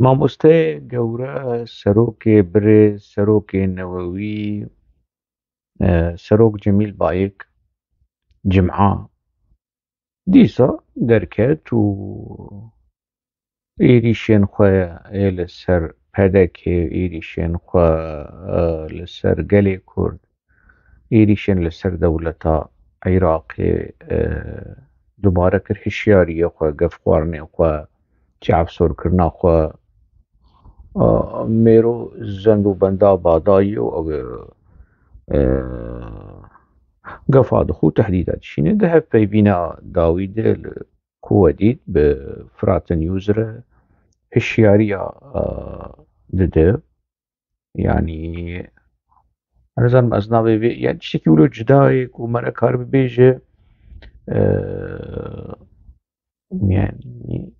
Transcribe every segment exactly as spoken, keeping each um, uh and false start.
Mamosteyê gewre, serokê birêz, serokê newewî, e, serok Cemîl Bayik, Cim'a, dîsa derket û êrîşên xwe ê li ser P D K, êrîşên xwe, e, li ser gelê Kurd, êrîşên li ser dewleta Iraqê, e, dubare kir, hişyariyê xwe, gefxwarinê xwe, çavsorkirina xwe, e, mêro zend û benda badayî û ew, e, gefa dixwe û tehdîda dişîne. Di hevpeyvîna dawî de li ku we dît bi Fırat News re hişyariya, e, dide. Yanî, ez nizanim ez navê vê, yani tiştekî wilo cuda ye ku me nekaribe bêje, e, yani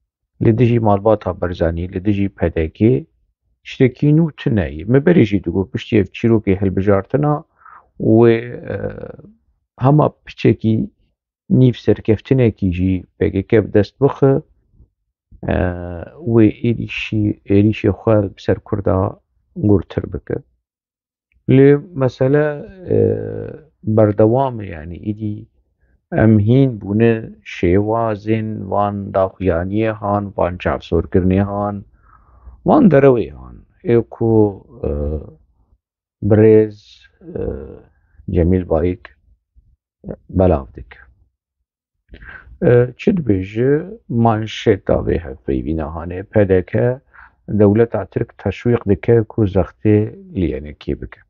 li dijî malbata Barzanî, li dijî P D K, tiştekî nû tune ye. Me berê jî digot, piştî ev çîrokê hilbijartina wê, e, hema piçekî nîv serkeftinekî jî P K K bi dest bixe, e, wê êrîşî, êrîşê xwe bi ser Kurda gurtir bike. Lê mesele, e, berdewam e, yanî îdî em hîn bûne şêwazên van daxuyaniyê han, van çavsorkirinê han, van derewê han. Ê ku, e, birêz, e, Cemîl Bayik belav dike. E, çi dibêje manşeta vê hevpeyvîna hanê? P D K dewleta Tirk teşwîq dike ku zextê li Y N K'ê bike.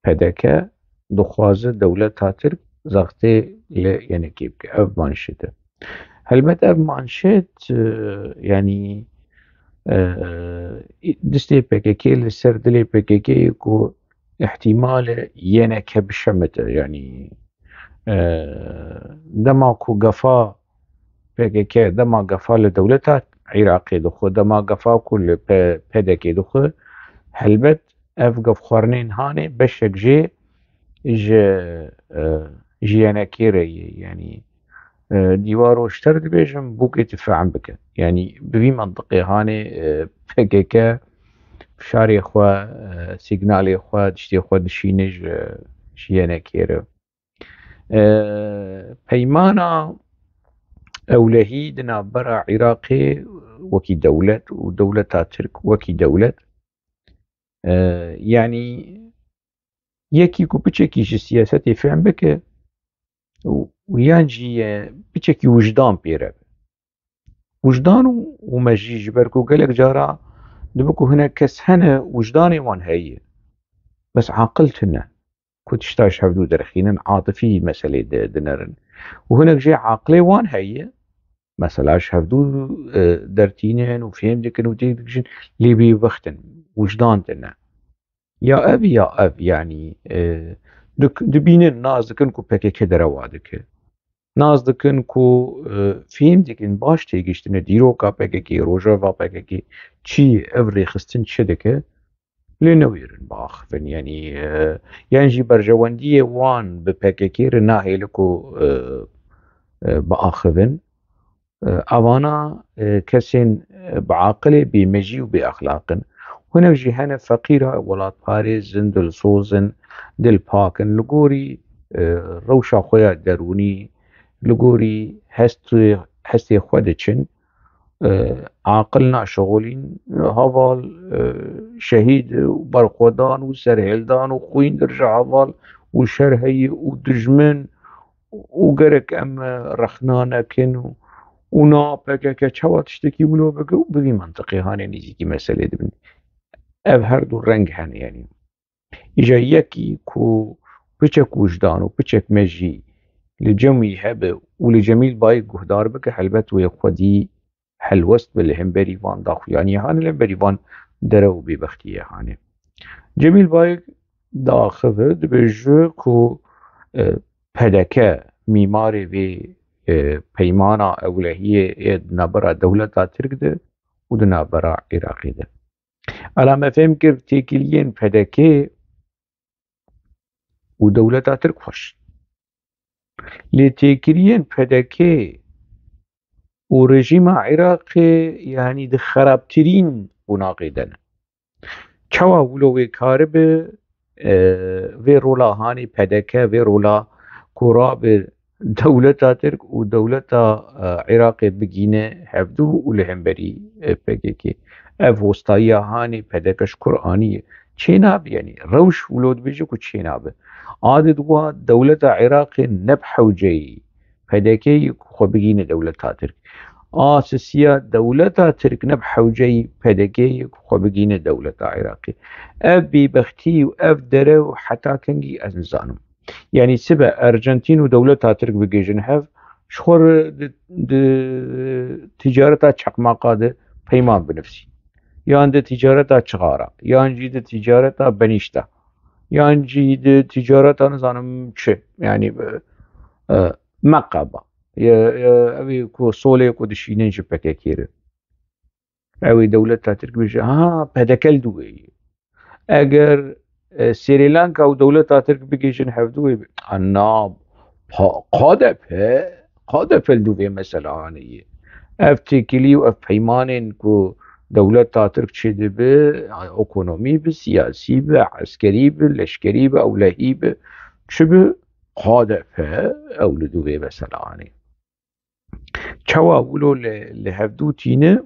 P D K dixwaze dewleta Tirk zextê li Y N K'ê bike. Ev manşet e. Helbet ev manşet, e, yanî, e, distê P K K li ser dilê P K K ye ku îhtîmal e Y N K bişemite. Yanî, e, dema ku gefa P K K, dema gefa li dewleta Iraqê dixwe, dema gefa ku li P-, P D K dixwe, helbet ev gefxwarinên hanê beşek jê ji, e, ji Y N K'ê re ye. Yanî, e, dîwaro ji ter dibêjim, bûkê tu fehm bike. Yanî bi vî mentiqê hanê, e, P K K fişarê xwe, e, sîgnalê xwe, tiştê xwe dişîne ji, ji Y N K'ê re. E, peymana ewlehî di navbera Iraqê wekî dewlet û dewleta Tirk wekî dewlet, e, yanî yekî ku piçekî ji siyasetê fehm bike û, û yan jî, e, piçekî wijdan pê re be. Wijdan û, û mejî, ji ber ku gelek cara dibe ku hinek kes hene wijdanê wan heye. Bes aqil tune. Ku tişta ji hevdû derxînin, atifî meselê di-, dinerin. Û hinek jê aqilê wan heye, mesela ji hevdû, e, dertînin û fêm dikin û têk dikişin, lê bêbext in, wijdan tune. Ya ev ya ev, yanî, e, dik-, dibînin, nas dikin ku P K K derewa dike. Nas dikin ku, e, fêm dikin, baş têgiştine dîroka P K K, rojeva P K K, çi ev rêxistin çi dike, lê newêrin biaxivin. Yanî, e, yan jî berjewendiyê wan bi P K K re nahêle ku, e, e, biaxivin. E, evana, e, kesên, e, biaqilê, bêmejî û bêexlaq in. Hinek jî hene feqîra, welatparêz in, dilsoz in, dilpak in. Li gorî, e, rewşa xwe ya derûnî, li gorî hestê, hestê xwe diçin. E, aqil naşixulîn, heval, e, şehîd û berxwedan û serhêldan û xwîn dirje heval û şer heye û dijmin û gerek em, e, rexna nekin û, û na P K K çawa tiştekî wilo bike û bi vî mentiqê hanê nêzîkî meselê dibin. Ev her du reng hene, yanî. Îja yekî ku piçek wijdan û piçek mejî li cem wî hebe û li Cemîl Bayik guhdar bike, helbet wê xwedî helwest be li hemberî van daxuyaniyê hanê, li hemberî van derew û bêbextiyê hanê. Cemîl Bayik diaxive, dibêje ku, e, P D K mîmarê vê, e, peymana ewlehiyê yê di navbera dewleta Tirk de û di navbera Iraqê de. Ala me fêm kir têkiliyên P D K û dewleta Tirk xweş in. Lê têkiliyên P D K û rejîma Iraqê, yanî di xerabtirîn qonaxê de ne. Çawa wilo wê karibe, e, vê rola hanê P D K, vê rola ku rabe dewleta Tirk û dewleta, e, Iraqê bigîne hevdû û li hemberî, e, P K K. Ev hostayiya hanê P D K ji kur aniye? Çênabe, yanî rewş wilo dibêje ku çênabe. Adê di wiha dewleta Iraqê ne bi hewceyî P D K'yê ku xwe bigîne dewleta Tirk. A sisiya dewleta Tirk ne bi hewceyî P D K'yê ku xwe bigîne dewleta Iraqê. Ev bêbextî û ev derew heta kengî ez nizanim. Yanî sibe Arjantîn û dewleta Tirk bigihîjin hev, ji xwe re di, di ticareta çeqmaqa de peyman binivîsî. Yan di ticareta çixara, yan jî di ticareta benîşta, yan jî di ticareta nizanim çi. Yanî, e, e, meqeba. Ye, ye, ew ê ku solê ku dişînin ji P K K re. Ew ê dewleta Tirk bêje, ha, P D K li dû wê ye. Eger, e, Sri Lanka û dewleta Tirk bigihîjin hevdû wê, a, na, pa-, K D P, K D P li dû vê mesela anî ye. Ev têkilî û ev peymanên ku dewleta Tirk çêdibe, ekonomî bi, siyasî bi, eskerî bi, leşkerî bi, ewlehî bi, çi bi, K D P ew li dû vê mesela anî. Çawa wilo li, li hevdû tîne,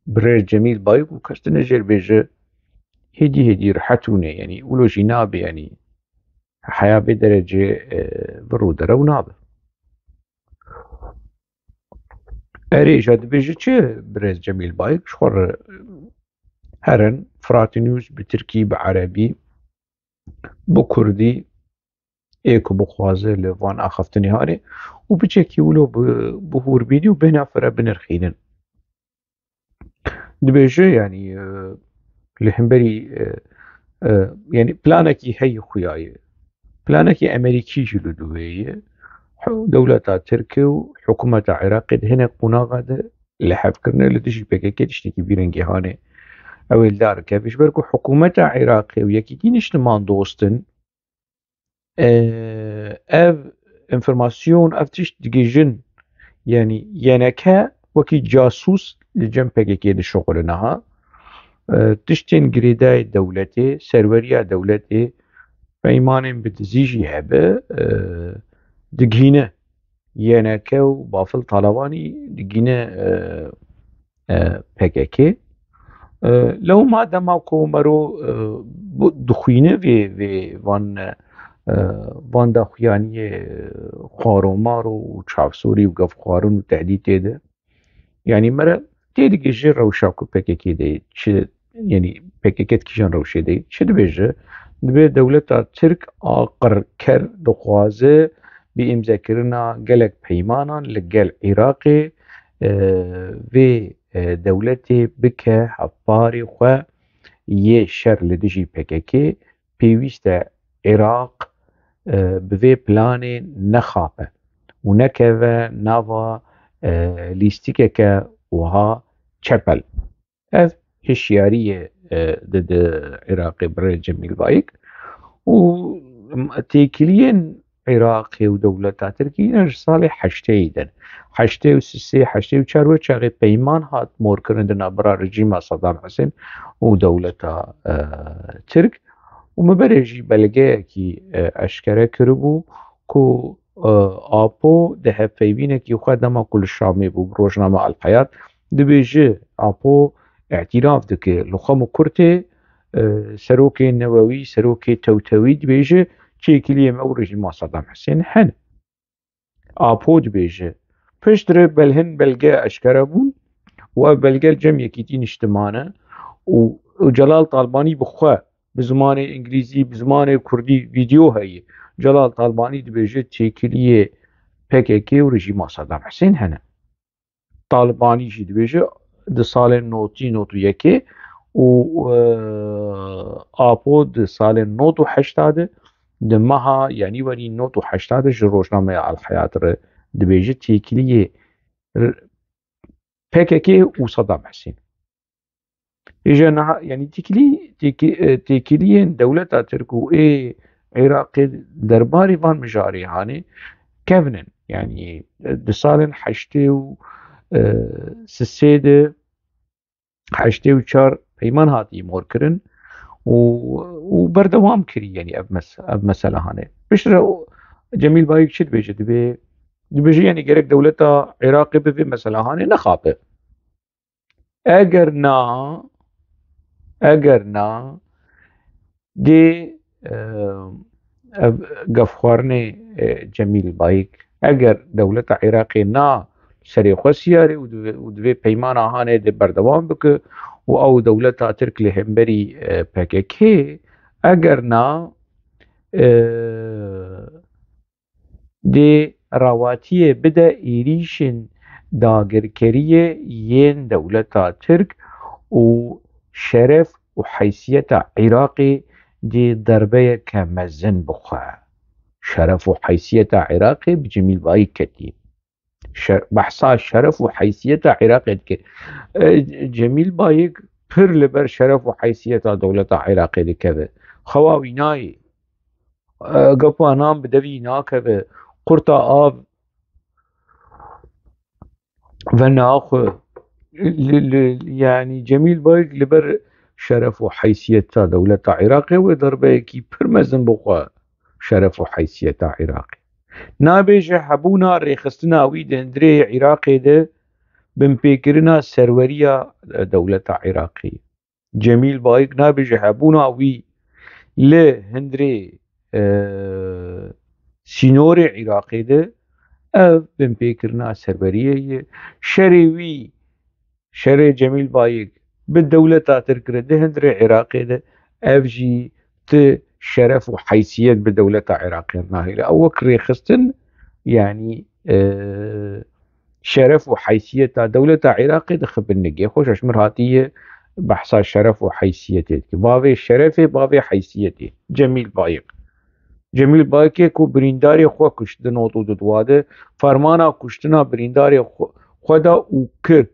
birêz Cemîl Bayik û kes tune jêr bêje, hêdî hêdî rihet rûne, yanî wilo jî nabe, yanî heya vê derecê, e, vir û derew nabe. Erê, îja dibêje çi birêz Cemîl Bayik? Ji xwe re herin, Firatî News bi tirkî, bi erebî, bi kurdî, ê ku bixwaze li van axaftinê hanê û biçekî wilo bi, bi hûr bînî û bêhna fire binirxînin. Dibêje, yanî, e, li hemberî, e, e, yanî planekî heye xuya ye. Planekî Emerîkî jî li dû wê ye. Dewleta Tirk û hikûmeta Iraqê di hinek qonaxa de li hev kirine, li dijî P K K tiştekî vî rengî hanê. Ew ê li dar keve. Ji ber ku hikûmeta Iraqê û Yekîtî Niştiman dost in, e, ev înformasyon, ev tişt digihîjin, yanî Y N K wekî casûs li cem P K K dişuxulin ha. E, tiştên girêdayî dewletê, serweriya dewletê, peymanên bi dizî jî hebe, e, digihîne Y N K û Bafil Talebanî digihîne, e, e, P K K. E, lewma dema ku mero, e, bu-, dixwîne vê, vê van, e, van daxuyaniyê xwaromar û çavsorî û gevxwarin û tehdîtê de, yanî mere têdigihîje rewşa ku P K K de çi, yanî P K K di kîjan rewşê de çi dibêje? Dibê dewleta Tirk aqirker dixwaze bi îmzekirina gelek peymanan li gel Iraqê, e, vê, e, dewletê bike hevparê xwe yê şer li dijî P K K, pêwîst e Iraq, e, bi vê planê nexape û nekeve nava, e, lîstikeke wiha çepel. Ev hişyariyê, e, dide Iraqê birêz Cemîl Bayik û têkiliyên Iraqê û dewleta Tirkî yine ji salê heşteyî din. Heştê û sisê, heştê û çar wê çaxê peyman hat morkirin di navbera rejîma Saddam Husên û dewleta, e, Tirk. Û min berê jî belgeyekî, e, eşkere kiribû ku, e, Apo di hevpeyvînekî xwe dema ku li Şamê bû, bi rojname El Heyat dibêje, Apo îtîraf dike, li xwe min kurtê, e, serokê newewî, serokê tewtewî dibêje, têkiliyê me û rejîma Saddam Husên hene. Apo dibêje, piştre bel-, hin belge eşkere bûn û ev belge li cem Yekîtî Niştiman e û, û Celal Talbanî bi xwe bi zimanê îngilîzî, bi zimanê kurdî vîdeo heye. Celal Talbanî dibêje têkiliyê P K K û rejîma Saddam Husên hene. Talbanî jî dibêje di salên notî, notî yekê û, e, Apo di salên notî heşta de, di meha Yanîwarî notî heşta de ji rojnameya El Heyat re dibêje têkiliyê r-, P K K û Saddam Husên. Îja niha, yanî têkilî-, têki-, e, têkiliyên dewleta Tirk û ê Iraqê derbarê van mijarê hanê kevn in. Yanî, e, di salên heştê û, e, sisê de heştê û çar peyman hatiye mor kirin û, û berdewam kirî, yanî ev mes-, ev mesela hanê. Piştre o Cemîl Bayik çi dibêje? Dibê, dibêje, yanî gerek dewleta Iraqê bi vê mesela hanê nexape. Eger na, eger na, dê, e, ev gefxwarinê, e, Cemîl Bayik, eger dewleta Iraqê na serê xwe siyarê û divê, û divê peymana hanê de berdewam bike û ew dewleta Tirk li hemberî, e, P K K, eger na, e, dê rawatiyê bide êrîşên dagirkeriyê yên dewleta Tirk û şeref û heysiyeta Iraqê dê derbeyeke mezin bixwe. Şeref û heysiyeta Iraqê bi Cemîl Bayik ketiye. Şer-, behsa şeref û heysiyeta Iraqê dike. E, Cemîl Bayik pir li ber şeref û heysiyeta dewleta Iraqê dikeve. Xewa wî nayê. E, gepa nan bi devî nakeve. Qurta av venaxwe. Li, li, yanî Cemîl Bayik li ber şeref û heysiyeta dewleta Iraqê wê derbeyekî pir mezin bixwe şeref û heysiyeta Iraqê. Nabêje hebûna rêxistina wî di hundirê Iraqê de binpêkirina serweriya, e, dewleta Iraqê. Cemîl Bayik nabêje hebûna wî li hundirê, e, sînorê Iraqê de ev binpêkirina serweriyê ye. Şerê wî, şerê Cemîl Bayik bi dewleta Tirk re di hundirê Iraqê de ev jî ti şeref û heysiyet bi dewleta Iraqê re nahêle. Ew wek rêxistin, yanî, e, şeref û heysiyeta dewleta Iraqê dixe bin nigê xwe. Ji mir hatiye behsa şeref û heysiyetê dike. Bavê şerefê, bavê heysiyetê. Cemîl Bayik. Cemîl Bayikê ku birîndarê xwe kuşt di not û di dua de, fermana kuştina birîndarê xwe, xwe da û kir.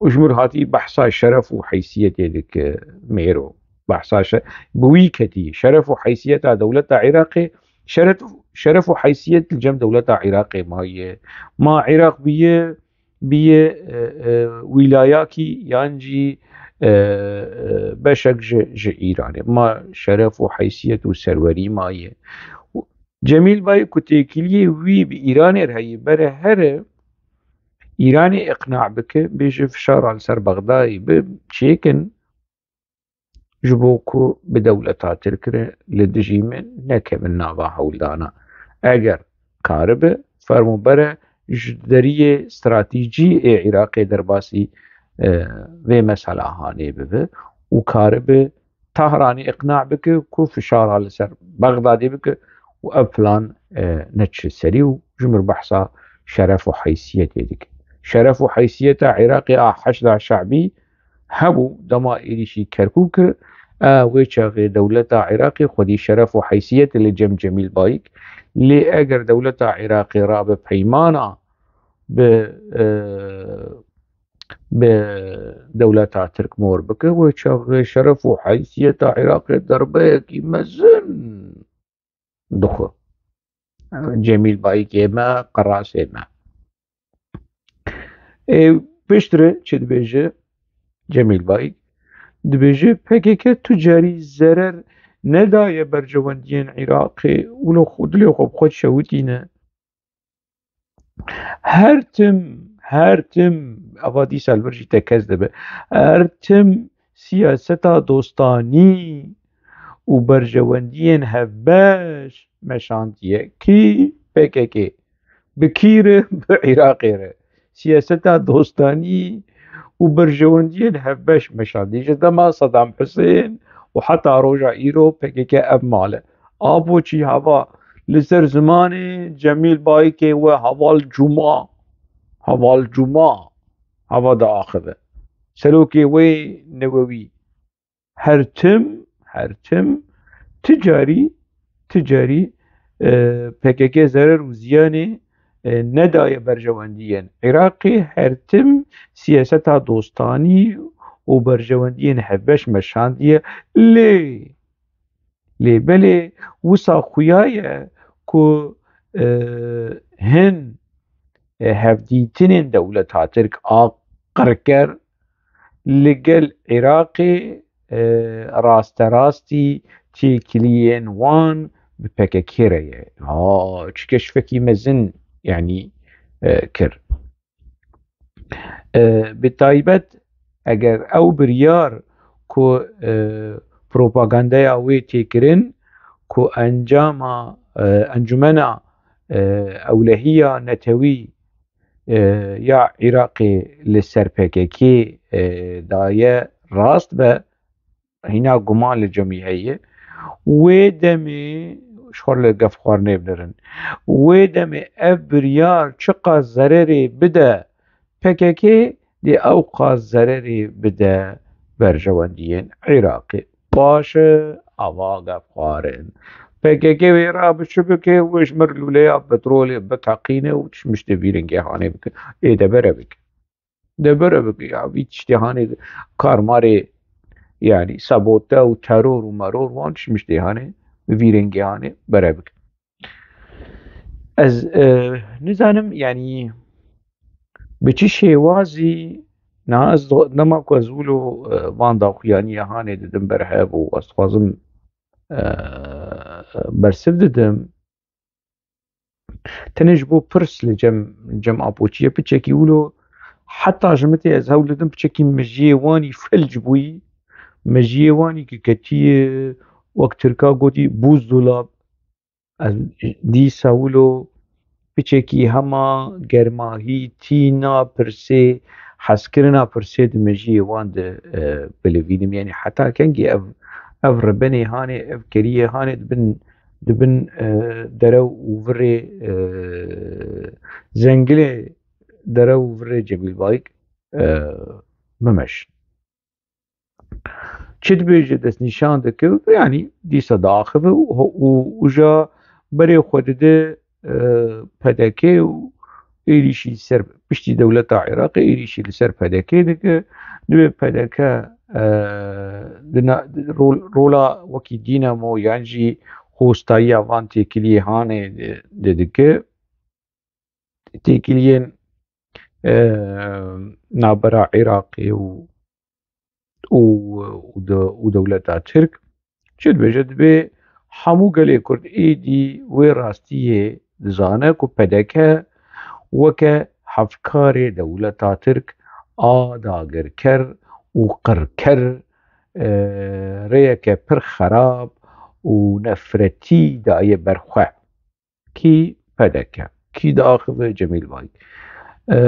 Û ji mir hatî behsa şeref û heysiyetê dike mêro. Behsa şe-, bi wî ketî. Şeref û heysiyeta dewleta Iraqê, şeref, şeref û heysiyet li cem dewleta Iraqê maye. Ma Iraq biye, biye, e, e, wîlayakî yan jî, e, e, beşek ji, ji Îranê. Ma şeref û heysiyet û serwerî maye. Cemîl Bayik ku têkiliyê wî bi Îranê re heye, bere here Îranê iqna bike, bêje fişara li ser Bexdayê bi çêkin, ji bo ku bi dewleta Tirk re li dijî min nekevin nava hewldana. Eger karibe, fermo bere ji deriyê stratejî ê Iraqê derbasî, e, vê mesela hanê bibe û karibe Tahranê iqna bike ku fişara li ser Bexdadê bike û ev plan, e, neçe serî û ji mir behsa şeref û heysiyetê dike. Şeref û heysiyeta Iraqê a Heşda Şe'bî hebû dema êrîşî Kerkûk kir, e, wê çaxê dewleta Iraqê xwedî şeref û heysiyetê li cem Cemîl Bayik, lê eger dewleta Iraqê rabe peymana bi, e, bi dewleta Tirk mor bike, wê çaxê şeref û heysiyeta Iraqê derbeyekî mezin dixwe. Cemîl Bayikê me, qerasê me. Ê, piştre çi dibêje Cemîl Bayik? Dibêje P K K tu carî zerer nedaye berjewendiyên Iraqê û li xwe, dilê xwe bi xwe şewitîne. Her tim, her tim, eva dîsa li vir jî tekez dibe. Her tim siyaseta dostanî û berjewendiyên hevbeş meşandiye. Kî? P K K. Bi kî re? Bi Iraqê re. Siyaseta dostanî û berjewendiyên hevbeş meşandî. Ji dema Saddam Hussein û heta roja îro P K K ev mal e. A boçî hava li ser zimanê Cemîl Bayikê we heval Cuma, heval Cuma hava diaxive. Serokê wê newewî. Her tim, her tim, ti carî, ti carî, e, P K K zerer û ziyanê, e, nedaye berjewendiyên Iraqê, her tim siyaseta dostanî û berjewendiyên hevbeş meşandiye. Lê, lê belê wisa xuya ye ku, e, hin, e, hevdîtinên dewleta Tirk a qirker li gel Iraqê, e, rasterastî têkiliyên wan bi P K K re ye. Ha, çi keşfekî mezin, yanî, e, kir. E, bi taybet eger ew biryar ku, e, propagandeya wê tê kirin, ku encama, e, Encumena, e, Ewlehiya Netewî, e, ya Iraqê li ser P K K, e, daye rast be, hîna guman li cem wî heye. Wê demê, ji xwe li gef xwarinê bilirin, wê demê ev biryar çiqas zererê bide P K K, dê ew qas zererê bide berjewendiyên Iraqê. Baş e, ava gef xwarin. P K K wê re bi çi bike, wê ji mir lûleya petrolê biteqîne û tişmiştê vî rengê hanê bike. Ê de bere bike. De bere bike ya, vî tiştê hanê karmarê, yanî sabote û teror û meror wan tişmiştê hanê, bi vî rengê hanê bere bike. Ez, e, nizanim, yanî bi çi şêwazî, niha ez do-, dema ku ez wilo, e, van daxuyaniya hanê didim ber hev û ez dixwazim, e, bersiv didim. Tenê ji bo pirs li cem, cem Apoçiyê piçekî wilo, heta ji min tê ez hewl didim piçekî mejiyê wanî felc bûyî, mejiyê wanî ki ketiye, wek Tirka gotî buzdolab. Ez dîsa wilo piçekî hema germahî, tîna pirsê, hezkirina pirsê di mejiyê wan de, e, bilivînim. Yanî heta kengî ev, ev ribenê hanê, ev keriyê hanê dibin, dibin, e, derew û virê, e, zengilê derew û virê Cemîl Bayik, e, bimeşin. Çi dibêje, destnîşan dike, yanî dîsa diaxive û, û, û ja berê xwe dide, e, P D K û êrîşî ser piştî dewleta Iraqê êrîşî li ser P D K dike. Divê P D K, e, di na-, rol-, rola wekî dînamo yan jî hostayiya van têkiliyê hanê de, de dike. Têkiliyên, e, navbera Iraqê û, û, û de-, û dewleta Tirk. Çi dibêje? Dibê hemû gelê Kurd êdî wê rastiyê dizane ku P D K weke hevkarê dewleta Tirk a dagirker û qirker, e, rêyeke pir xerab û nefretî daye ber xwe. Kî P D K, kî diaxive Cemîl Bayik. E,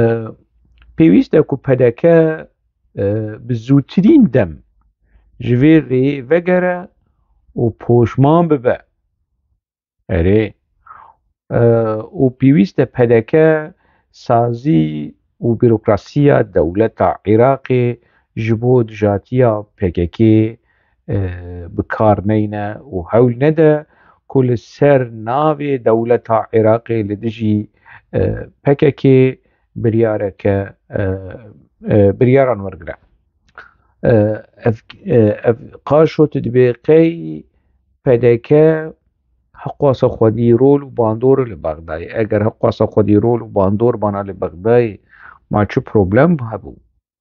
pêwîst e ku P D K, e, bi zûtirîn dem ji vê rêyê vegere û poşman bibe. Erê, e, û pêwîst e P D K sazî û bîrokrasiya dewleta Iraqê ji bo dijatiya P K K, e, bi kar neyne û hewl nede ku li ser navê dewleta Iraqê li dijî, e, P K K biryareke, e, e, biryaran wergire. E, ev, e, ev qaşo tu dibê qey P D K heqwasa xwedî rol û bandor li Bexdayê. Eger heqwasa xwedî rol û bandor bana li Bexdayê, ma çi problem hebû?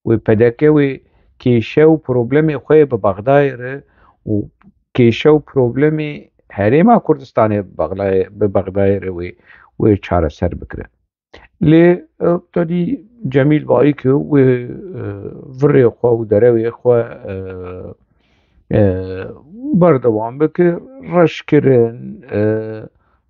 Wê P D K wê kêşe û problemê xwe yê bi Bexdayê re û kêşe û problemê Herêma Kurdistanê bi Bexdayê, bi Bexdayê re wê, wê çareser bikire. Lê, e, tadî Cemîl Bayik wê, e, virê xwe û derewê xwe, e, e, berdewam bike, reşkirin, e,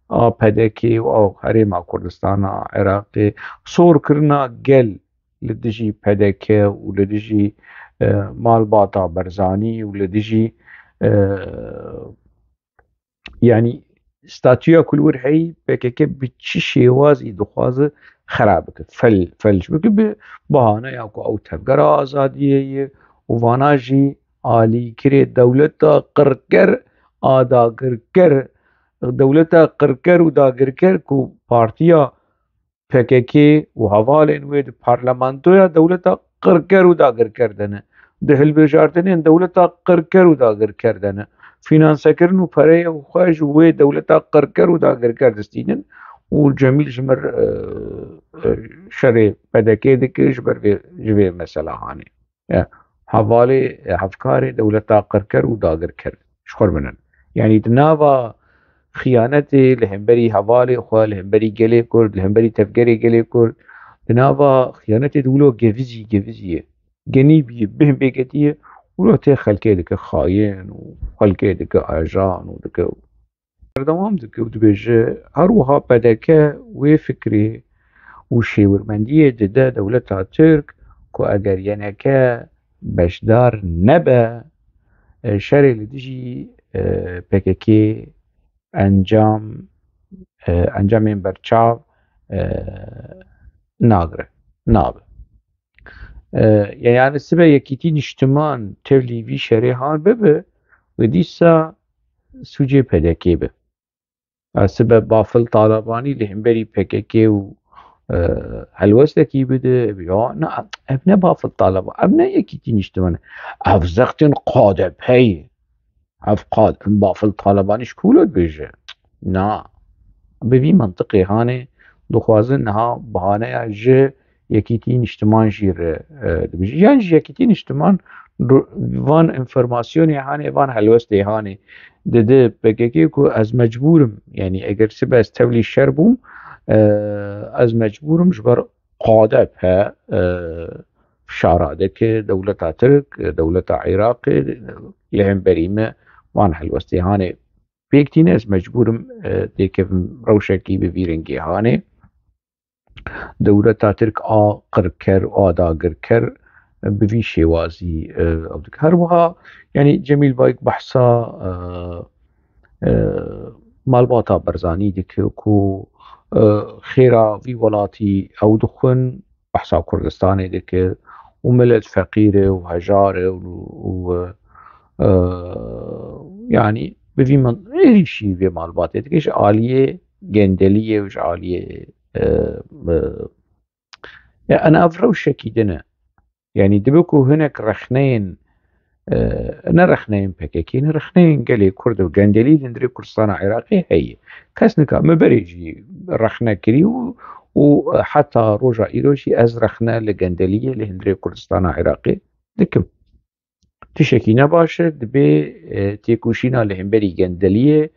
a P D K û a Herêma Kurdistana Iraqê, sorkirina gel li dijî P D K û li dijî, e, malbata Barzanî û li dijî, e, yanî statûya ku li wir heyî P K K bi çi şêwazî dixwaze xera bike, fel-, felç bike, bi bahaneya ku ew tevgera azadiyê ye û vana jî alîkirê dewleta qirker a dagirker, dewleta qirker û dagirker ku partiya P K K û hevalên wê di parlamentoya dewleta qirker û dagirker de ne. Di hilbijartinên dewleta qirker û dagirker de ne. Fînansekirin û pereyê xwe ji wê dewleta qirker û dagirker distînin û Cemîl ji mir, e, e, şerê P D K dike ji ber vê, ji vê mesela hanê. E, Hevalê, e, hevkarê dewleta qirker û dagirker ji xwe binin. Yanî di nava xiyanetê li hemberî hevalê xwe, li hemberî gelê Kurd, li hemberî tevgerê gelê Kurd, di nava xiyanetê de wilo gevizî, gevizî ye. Genî bî, bih bêketî ye, wilo tê xelkê dike xayin û xelkê dike ajan û dike. Berdewam dike û dibêje, her wiha P D K wê fikrê û şêwirmendiyê dide dewleta Tirk ku eger Y N K beşdar nebe, e, şerê li dijî, e, P K K encam, e, encamên berçav, e, nagre, nabe. E, yani sibe Yekîtî Niştiman tevlî vî şerê han bibe, wê dîsa sûcê P D K be. E, sibe Bafil Talabanî li hemberî P K K û, e, helwestekî bide, ya, na, ev ne Bafil Talaban, ev ne Yekîtî Niştiman e. Ev zextên K D P ye. Ev qad, em Bafil Talabanî ji ku lo dibêje? Na. Bi vî mentiqê hanê dixwazin niha bahaneya ji Yekîtî Niştiman jî re, e, dibêje. Yan ji Yekîtî Niştiman ru-, van informasyonê hanê, van helwestê hanê dide P K K ku ez mecbûr im, yanî eger sibe ez tevlî şer bûm, e, ez mecbûr im ji ber K D P, e, fişara dike dewleta Tirk, dewleta Iraqê, li hemberî me van helwestê hanê pêk tîne, ez mecbûr im, e, têkevim rewşekî bi vî rengê hanê. Dewleta Tirk a qirker, a dagirker, e, bi vî şêwazî, e, ew dike. Her wiha, yanî Cemîl Bayik behsa, e, e, malbata Barzanî dike ku, e, xêra vî welatî ew dixwin, behsa Kurdistanê dike û milet feqîr e û hejar e û, û, e, yanî bi vî min êrîşî vê malbatê dike ji aliyê gendeliyê û ji aliyê, e, e, ya, ev rewşekî din e. Yanî dibe ku hinek rexneyên, e, ne rexneyên P K K, ne rexneyên gelê Kurd û gendelî li hundirê Kurdistana Iraqê heye. Kes nika, me berê jî rexne kirî û, û heta roja îro jî ez rexne li gendeliyê li hundirê Kurdistana Iraqê dikim. Tiştekî ne baş e, dibê, e, têkoşîna li hemberî gendeliyê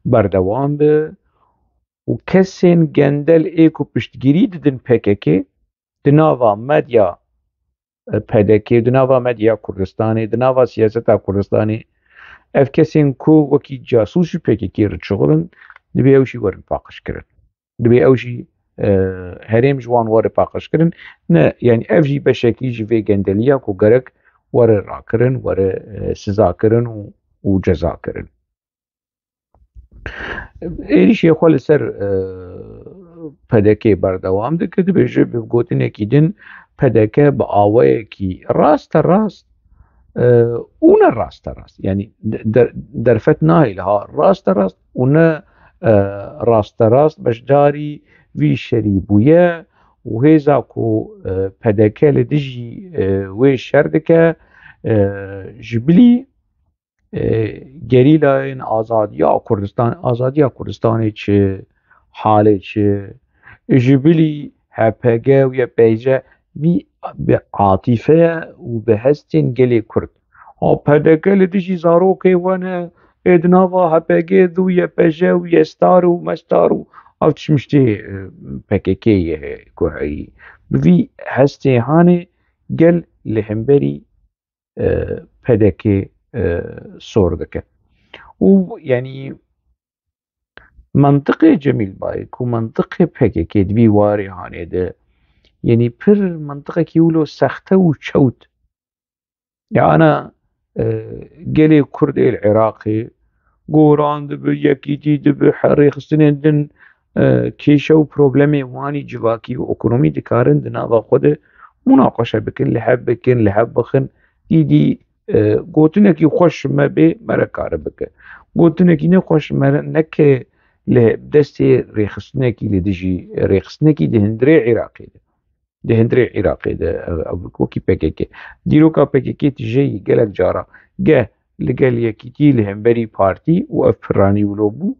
berdewam be û kesên gendel ê ku piştgirî didin P K K, di nava medya, e, P D K, di nava medya Kurdistanê, di nava siyaseta Kurdistanê, ev kesên ku wekî casûs ji P K K re dişixulin, dibê ew jî werin paqijkirin. Dibê ew jî, e, herêm ji wan were paqijkirin. Ne, yanî ev jî beşekî ji vê gendeliya ku gerek were rakirin, were, e, sizakirin û, û cezakirin. Êrîşê xwe li ser, e, P D K berdewam dike, dibêje bi gotinekî din P D K bi awayekî rasterast, e, û ne rasterast, yanî de-, der-, derfet nayê li ha rasterast û ne, e, rasterast beşdarî vî şerî bûye û hêza ku, e, P D K li dijî, e, wê şer dike, e, ji bilî e, gerîlayên azadiya Kurdistan, azadiya Kurdistanê çi, halê çi, ji bilî H P G û Y P G vî bi atîfeye û bi hestên gelê Kurd. A P D K li dijî zarokê we ne, ê di nava H P G û Y P G û Yestar û Mestar û ev tişmiştê, e, P K K ye ku heyî. Bi vî hestê hanê gel li hemberî e, P D K, e, sor dike. Û, yanî, mentiqê Cemîl Bayik û mentiqê P K K di vî warê hanê de, yanî, pir mentiqekî wilo sexte û çewt. Ya ana, e, gelê Kurd ê li Iraqê goran dibi, yekîtî dibi, he-, rêxistinên din, e, kêşe û problemê wan î civakî û ekonomî dikarin di nava xwe de munaqeşe bikin, li hev bikin, li hev bixin. Îdî, e, gotinekî xweş ji me bê, me re kare bike. Gotinekî nexweş ji me re neke li destê rêxistinekî li dijî, rêxistinekî di hundirê Iraqê de. Di hundirê Iraqê de, ev, ev wekî P K K. Dîroka P K K tijeyî gelek cara geh li gel yekîtî li hemberî partî û ev piranî wilo bû,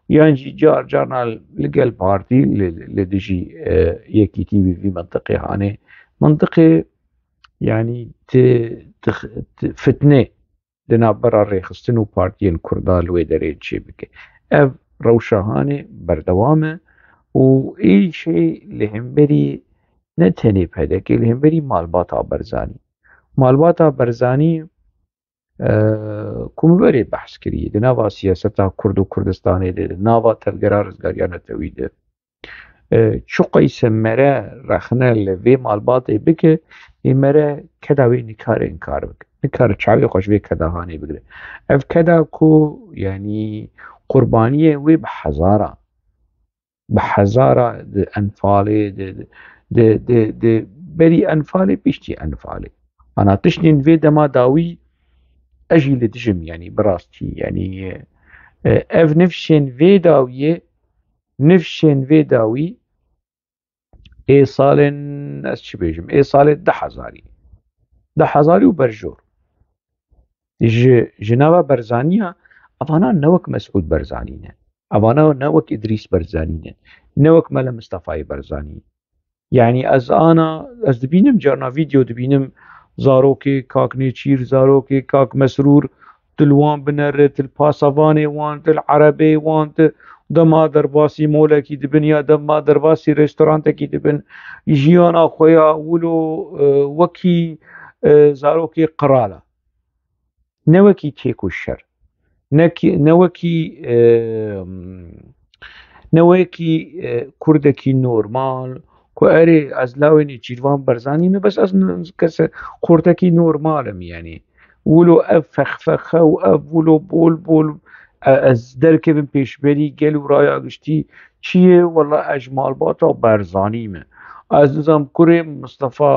yan jî car carna li gel partî li, li dijî, e, yekîtî bi vî mentiqê hanê. Mentiqê Yanî ti, ti, ti fitne di navbera rêxistin û partiyên Kurda li wê derê çêbike. Ev rewşa hanê berdewam e û êşê li hemberî ne tenê P D K, li hemberî malbata Barzanî. Malbata Barzanî, e, ku min berê behs kiriye, di nava siyaseta Kurd û Kurdistanê de, di nava tevgera rizgariya netewî de, e, çiqayse mere rexne li vê malbatê bike, ê mere keda wê nikare inkar bike. Nikare çavê xwe ji vê keda hanê bigire. Ev keda ku, yanî, qurbaniyê wê bi hezara, bi hezara di Enfalê, di, di, di, di, di berî Enfalê, piştî Enfalê. Ana tiştên vê dema dawî ez jî li dijim, yanî bi rastî, yanî, e, ev nifşên vê dawiyê, nifşên vê dawî ê salên, ez çi bêjim, ê salê du hezarî, du hezarî û berjor. Ji, ji nava Barzaniya, evana ne wek Mesûd Barzanî ne. Evana ne wek Îdrîs Barzanî ne. Ne wek Mele Mistefayê Barzanî. Yanî ez ana, ez dibînim, carna vîdeo dibînim, zarokê kak Nêçîr, zarokê kak Mesrûr, tu li wan binere, tu li pasavanê wan, tu li erebê wan, tu dema derbasî molekî dibin ya dema derbasî restorantekî dibin, jiyana xwe ya wilo, e, wekî, e, zarokê qirala. Ne wekî têk û şer. Nekî, ne wekî, e, ne wekî, e, Kurdekî normal, ku erê ez lawê Nêçîrvan Barzanî me, bes ez n-, kese Kurdekî normal im, yanî. Wilo ev fexfexe û ev wilo bol bol, e, ez derkevim pêşberî gel û raya giştî çi ye, wela ez ji malbata Barzanî me. Ez nizam kurê Mistefa,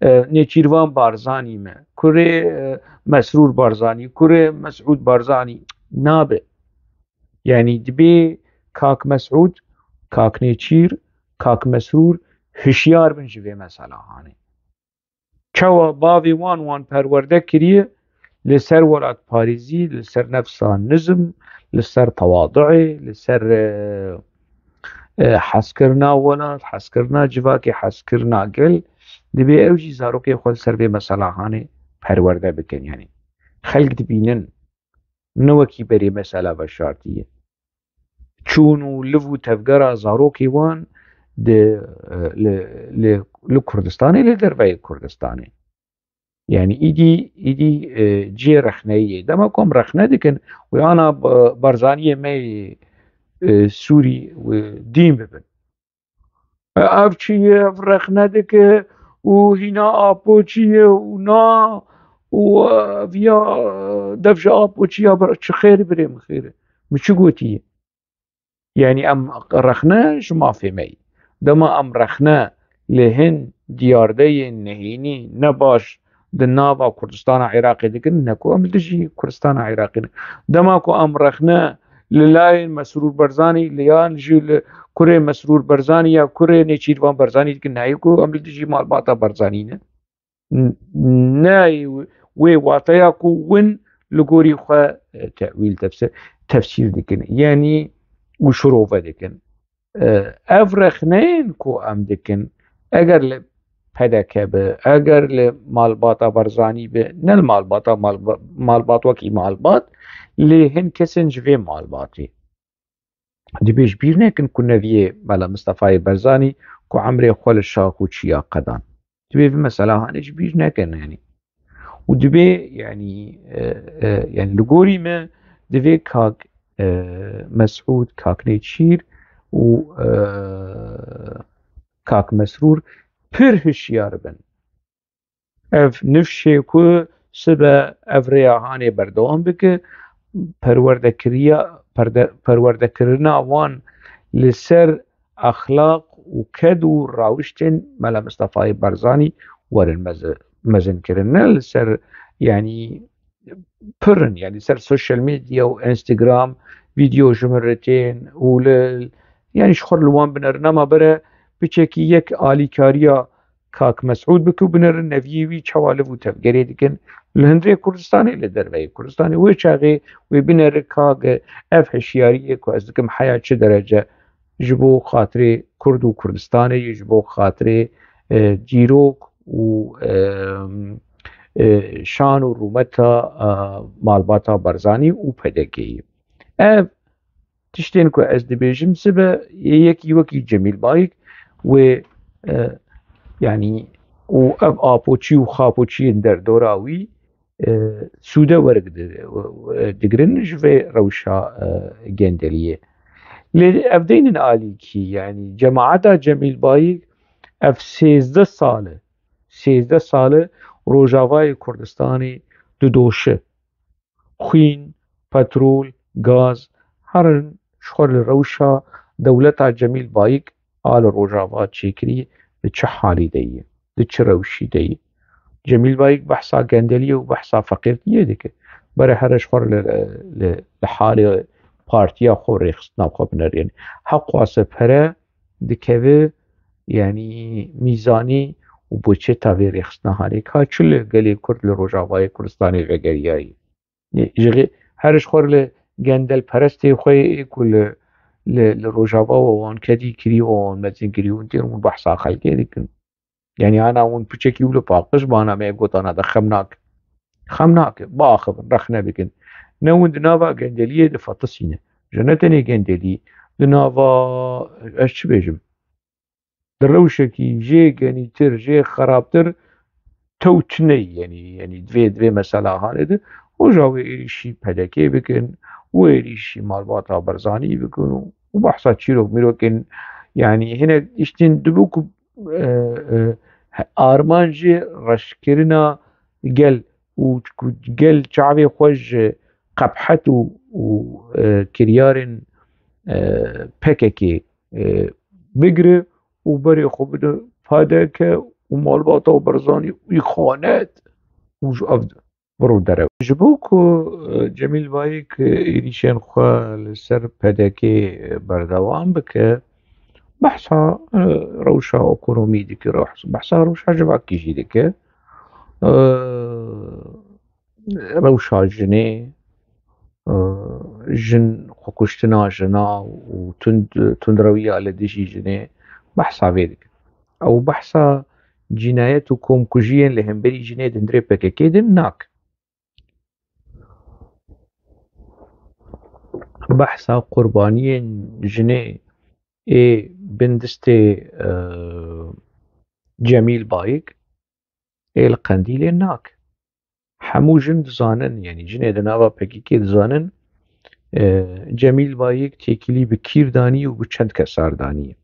e, e, Nêçîrvan Barzanî me. Kurê, e, Mesrûr Barzanî, kurê Mesûd Barzanî. Nabe. Yanî dibê kak Mesûd, kak Nêçîr, kak Mesrûr hişyar bin ji vê mesela hanê. Çawa bavê wan wan perwerde kiriye li ser welatparêzî, li ser nefsa nizm, li ser tewaduê, li ser, e, e, hezkirina welat, hezkirina civakê, hezkirina gel, dibê ew jî zarokê xwe li ser vê mesela hanê perwerde bikin. Yanî xelk dibînin, ne wekî berê mesela veşartî ye. Çûn û liv û tevgera zarokê wan di, e, li, li, li Kurdistanê, li derveyê Kurdistanê. Yanî îdî, îdî, e, cihê rexneyê ye. Dema ku em rexne dikin, wê ana Ba-, Barzaniyê me yê, e, Sûrî wê dîn bibin. Ev çi ye, ev rexne dike û hîna Apo çi ye û na û ev ya dev ji Apo çi ya, bir-, çi xêr birê min xêr e. Min çi gotiye? Yanî em rexne ji mafê me yî. Dema em rexne li hin diyardeyên nehênî ne baş di nava Kurdistana Iraqê dikin, ne ku em li dijî Kurdistana Iraqê ne. Dema ku em rexne li layên Mesrûr Barzanî, li yan jî li kurê Mesrûr Barzanî ya kurê Nêçîrvan Barzanî dikin, nayê ku em li dijî malbata Barzanî ne. N-, nayê wê wateya ku win li gorî xwe, e, tewîl tefsir, tefsîr dikin. Yanî û şirove dikin. E, ev rexneyên ku em dikin, eger li P D K be, eger li malbata Barzanî be, ne li malbata malba-, malbat wekî malbat, lê hin kesên ji vê malbatê. Dibê ji bîr nekin ku neviyê Mela Mistefayê Barzanî ku emrê xwe li şax û çiya qedan. Dibê vî mesela hanê ji bîr nekin, yanî. Û dibê, yanî, e, e, yanî li gorî me divê kak, e, Mesûd, kak Nêçîr û, e, kak Mesrûr pir hişyar bin. Ev nifşê ku sibe ev rêya hanê berdewam bike, perwerdekiriya, perde-, perwerdekirina wan li ser exlaq û ked û rawiştên Mela Mistefayê Barzanî werin mezi-, mezinkirin. Ne li ser, yanî, pir in, yanî ser sosyal medya û Instagram vîdeo ji min re tên û li, yanî ji xwe li wan binerin, ama bere piçekî yek alîkariya kak Mesûd bike û binerin neviyê wî çawa liv û tevgerê dikin li hundirê Kurdistanê, li derveyê Kurdistanê. Wê çaxê wê binere kak ev hişyariyê ku ez dikim heya çi derece ji bo xatirê Kurd û Kurdistanê ye, ji bo xatirê, e, dîrok û e, e, şan û rûmeta e, malbata Barzanî û P D K'yê. Ev tiştên ku ez dibêjim sibe yê yekî wekî Cemîl Bayik wê e, yanî û ev apoçî û xapoçiyên derdora wî e, sûde werg di- e, digirin ji vê rewşa e, gendeliyê. Lê ev deynin alîkî, yanî cemaeta Cemîl Bayik ev sêzdeh sal e, sêzdeh sal e Rojavayê Kurdistanê didoşe. Xwîn, petrol, gaz, herin ji xwe li rewşa dewleta Cemîl Bayik a li Rojava çêkirî li çi halî de ye, di çi rewşî de ye. Cemîl Bayik behsa gendeliyê û behsa feqîrtiyê dike. Bere here ji xwe li, li, li halê partiya xwe rêxistina xwe binêre. Yanî heqwase pere dikeve, yanî mîzanî û boçeta vê rêxistina halê ka çi li gelê Kurd li Rojavayê Kurdistanê vegeriyaye. Ji xwe her ji xwe li gendelperestê xwe yê ku li, li, li Rojava we wan kedî kirî, we wan mezin kirî, hûn têr hûn behsa xelkê dikin. Yanî ana hûn piçekî û li paqij bana me gotana de xem nake. Xem nake, biaxivin, rexne bikin. Ne hûn di nava gendeliyê de fetisîne. Ji ne tenê gendelî, di nava, ez çi bêjim? Di rewşekî jê genîtir, jê xerabtir tew tune ye, yanî, yanî divê, divê mesela hanê de, hoja wê êrîşî P D K bikin, wê êrîşî malbata Barzanî bikin û, û behsa çîrok mîrokên, yanî hinek tiştên dibû ku, e, e, armanc jê reşkirina gel û ku gel çavê xwe ji qebhet û, û, e, kiryarên, e, P K K e, bigire û berê xwe bide P D K û malbata Barzanî û îxanet û ji ev de bi rû derew. Ji bo ku, e, Cemîl Bayik, e, êrîşên xwe li ser P D K berdewam bike, behsa, e, rewşa ekonomî dike, rewş-, behsa rewşa civakî jî dike. E, rewşa jinê, e, jin, xwekuştina jina û tund, tundrewiya li dijî jinê behsa vê dike. Ew behsa cînayet û komkujiyên li hemberî jinê di hundirê P K K de nake. Behsa qurbaniyên jinê ê bindistê, e, Cemîl Bayik ê li Qendîlê nake. Hemû jin dizanin, yanî jinê di nava P K K dizanin, e, Cemîl Bayik têkilî bi kîr danî û bi çend kesar danî.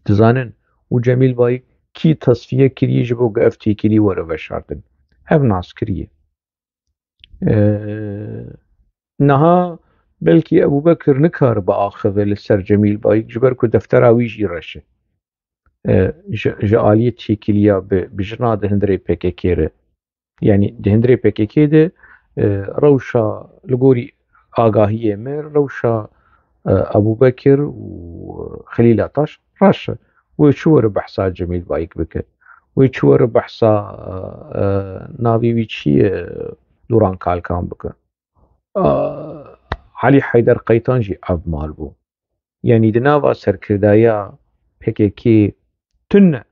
Dizanin û Cemîl Bayik kî tesfiye kiriye ji bo ku ev têkilî were veşartin. Ev nas kiriye. E, niha belkî Ebûbekir nikare biaxive li ser Cemîl Bayik, ji ber ku deftera wî jî reş e. E, ji, ji aliyê têkiliya bi, bi jina di hundirê P K K re. Yanî di hundirê P K K de, e, rewşa li gorî agahiyê me, rewşa, e, Ebûbekir û Xelîl Ataş reş e. Wê çi were behsa Cemîl Bayik bike? Wê çi were behsa, e, navê wî çi ye? Duran Kalkan bike. A, Elî Heyder Qeytan jî ev mal bû. Yanî di nava serkirdaya P K K tune.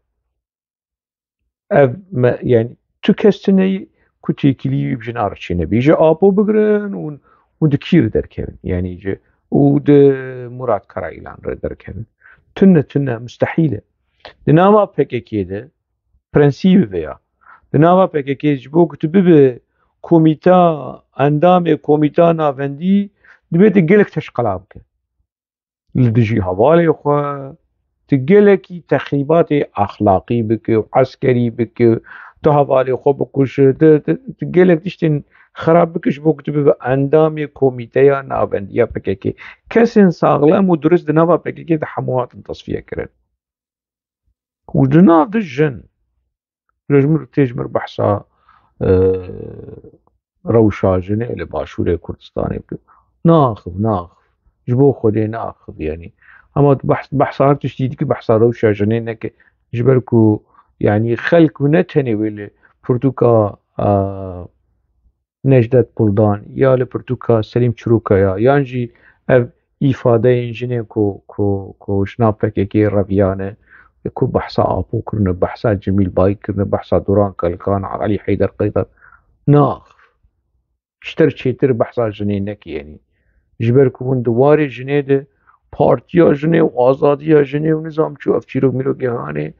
Ev me, yanî tu kes tune ku têkilî wî bi jina re çênebî. Ji Apo bigirin û, û di kî re derkevin. Yanî ji, û di Murat Karayilan re derkevin. Tune, tune, mustehîl e. Di nava P K K de prensîbê vê ya. Di nava P K K ji bo ku tu bibe komîta, endamê komîta navendî, divê tu gelek teşqela bike. Li dijî hevalê xwe, tu gelekî texrîbatê exlaqî bike û eskerî bike, tu hevalê xwe bikuşe, tu, tu, tu gelek tiştên xerab bike ji bo ku tu bibe endamê komîteya navendî ya P K K. Kesên saxlem û durist di nava P K K de hemû hatin tesfiye kirin. Û di nav de jin, lê ji min tê ji min behsa, e, rewşa jinê li Başûrê Kurdistanê bike. Naxiv, naxiv. Ji bo Xwedê naxiv, yanî. Hema tu behs, behsa her tiştî dikî, behsa rewşa jinê neke. Ji ber ku, yanî, xelk û ne tenê wê li pirtûka, e, Necdet Buldan ya li pirtûka Selîm Çirokaya, yan jî ev îfadeyên jinê ku, ku, ku jina P K K reviyane, ku behsa Apo kirine, behsa Cemîl Bayik kirine, behsa Duran Kalikan, Elî Heyder Qeyder. Nax. Çitir çêtir behsa jinê neke, yanî. Ji ber ku hûn di warê jinê de partiya jinê û azadiya jinê û nizam çû ev çîrok mîrokê hanê,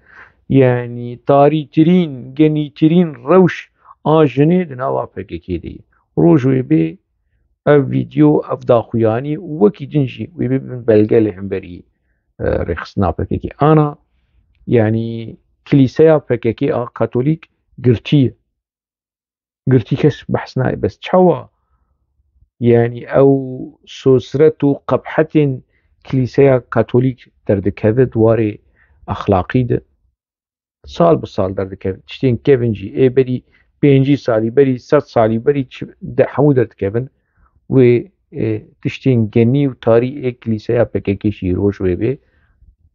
yanî tarîtirîn, genîtirîn rewş a jinê di nava P K K de ye. Roj wê bê ev vîdeo, ev daxuyanî û wekî din jî wê bibin belge li hemberî, e, rêxistina P K K. Ana, yanî, kilîseya P K K a Katolîk girtî ye. Girtî kes behs nayê. Bes çawa? Yanî ew sosret û qebhetên Kilîseya Katolîk derdikeve di warê exlaqî de. Sal bi sal derdikevin. Tiştên kevin jî ê berî pêncî salî, berî sed salî, berî çi-, de hemû derdikevin. Wê, e, tiştên genî û tarî ê Kilîseya P K K jî roj wê bê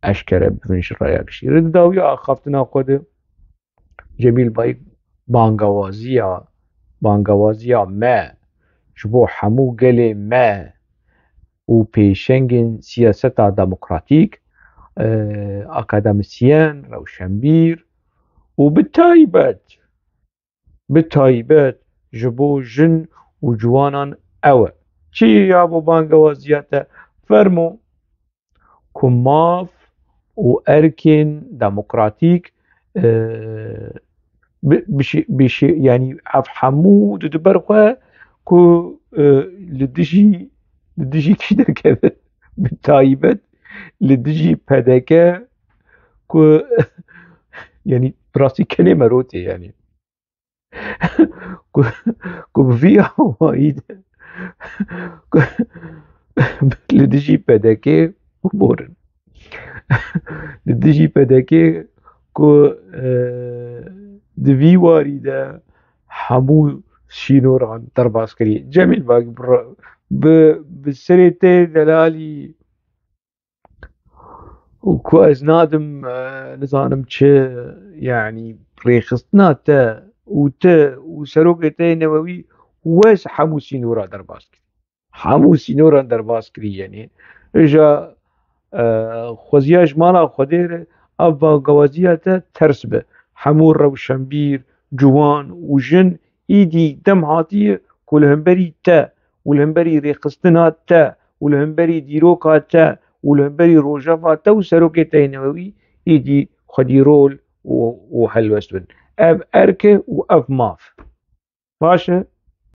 eşkere bibin ji raya giştî. Di dawiya axaftina xwe de Cemîl Bayik bangewaziya, bangewaziya me ji bo hemû gelê me û pêşengên siyaseta demokratîk, e, akademisyen, rewşenbîr û bi taybet, bi taybet ji bo jin û ciwanan ew e. Çi ya bo bangewaziya te? Fermo ku maf û erkên demokratîk, e, bi, bi şi-, bi şi-, yanî ev hemû di, di ber xwe ku, e, li dijî, li dijî kî derkeve? Bi taybet li dijî P D K ku, yanî bi rastî kenê merotê, yanî. Ku, ku bi vî awayî de, ku li dijî P D K biborin. Li dijî P D K ku, e, di vî warî de hemû sînoran derbas kirî. Cemîl Bag bi, bi, bi serê te delalî û ku ez nadim, e, nizanim çi, yanî rêxistina te û te û serokê te yê newewî wes hemû sînora derbas kirî. Hemû sînoran derbas kirî, yanî. Îja, e, xweziya ji mala Xwedê re ev bangewaziya te ters be. Hemû rewşenbîr, ciwan û jin îdî dem hatiye ku li hemberî te û li hemberî rêxistina te û li hemberî dîroka te û li hemberî rojeva te û serokê te yê newewî îdî xwedî rol û, û helwest bin. Ev erk e û ev maf. Baş e?